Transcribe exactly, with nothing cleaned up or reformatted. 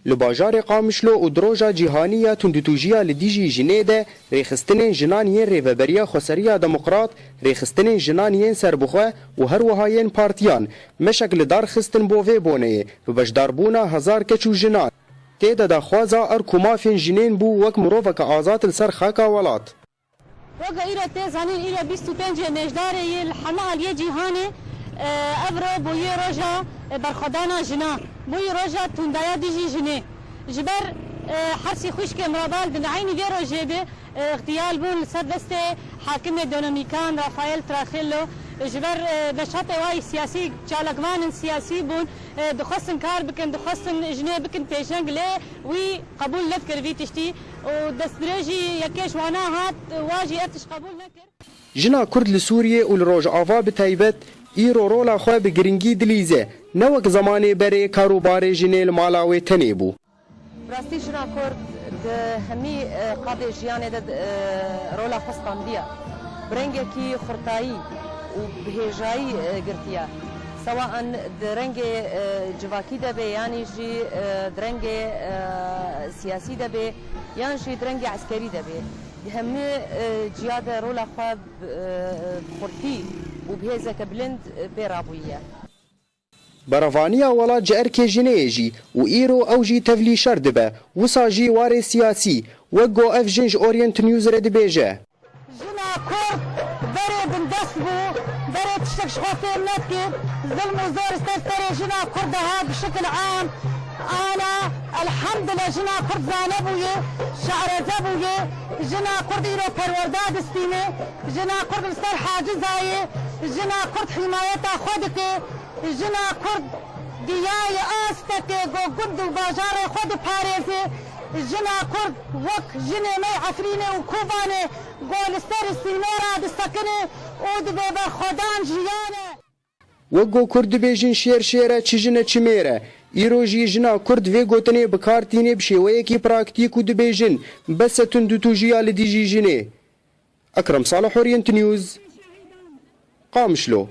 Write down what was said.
Li bajarê Qamişlo û di roja cîhanî ya tundûtûjiya li dijî jinê de rêxistinên jinan yên Rêveberiya Xweseriya Demokrat, rêxistinên jinan yên serbixwe û her wiha yên partiyan meşek li dar xistin bo vê boneyê bi beşdarbûna hezar keç û jinan. Tê de daxwaza erk û mafên jinên bû wek miroveke azad li ser xaka welat. Weke îro tê zanîn, îro bîst û pêncê Mêjdarê yê li heme aliyê cîhanê, e, ev ro bûyî roja, e, berxwedana jinan, bûyî roja tundaya dijî jinê. Ji ber, e, hersî xwişkê Mirabal di eynî vê rojê de, e, îxtiyal bûn li ser destê hakimê Dominikîkan Rafael Trujillo. Ji ber, e, neşatê wayî siyasî, çalakvanên siyasî bûn, e, dixwestin kar bikin, dixwestin jinê bikin pêşeng, lê wî qebûl nedikir vî tiştî û destdirêjî yekê ji wana hat, wa jî ev tişt qebûl nekir. Jina Kurd li Sûriyê û li Rojava bi taybet îro rola xwe bi giringî dilîze, ne wek zemanê berê kar û barê jinê li mala wê tenê bû. Bi rastî jina Kurd di hemî, e, qadê jiyanê de, e, rola xwe standiye. Bi rengekî xurtayî û bi hêjayî, e, girtiye. Sewa an di rengê, e, civakî de be, yanî jî, e, di rengê, e, siyasî de be, yan jî di rengê eskerî de be. Di hemî, e, ciya de rola xwe bi, e, bi xurtî û bi hêzeke bilind, e, pê rabûyiye. Berevaniya welat ji erkê jinê ye jî û îro ew jî tevlî şer dibe, wisa jî warê siyasî, wek ku ev jin ji Orient News re dibêje. Jina Kurd berê bindest bû, berê tiştek ji xwe fêm nedikir, zilm û zor li ser serê jina Kurd dihat bi şikil am. Ana, elhemdulillah, jina Kurd zane bûye, şareze bûye, jina Kurd îro perwerda distîne, jina Kurd li ser haciza ye, jina Kurd hîmayeta xwe dike, jina Kurd giyayê astekê ku gund û bajarê xwe diparêze, jina Kurd wek jinê me yê Efrînê û Kobanê ku li ser sînora disekine û dibe berxwedan jiyan e. Wek ku Kurd dibêjin şêr şêr e, çi jin e çi mêr e. Îro jî jina Kurd vê gotinê bi kar tîne bi şêweyekî praktîk û dibêjin bes e tundûtûjiya li dijî jinê. Ekrem Salih, Orient News, Qamişlo.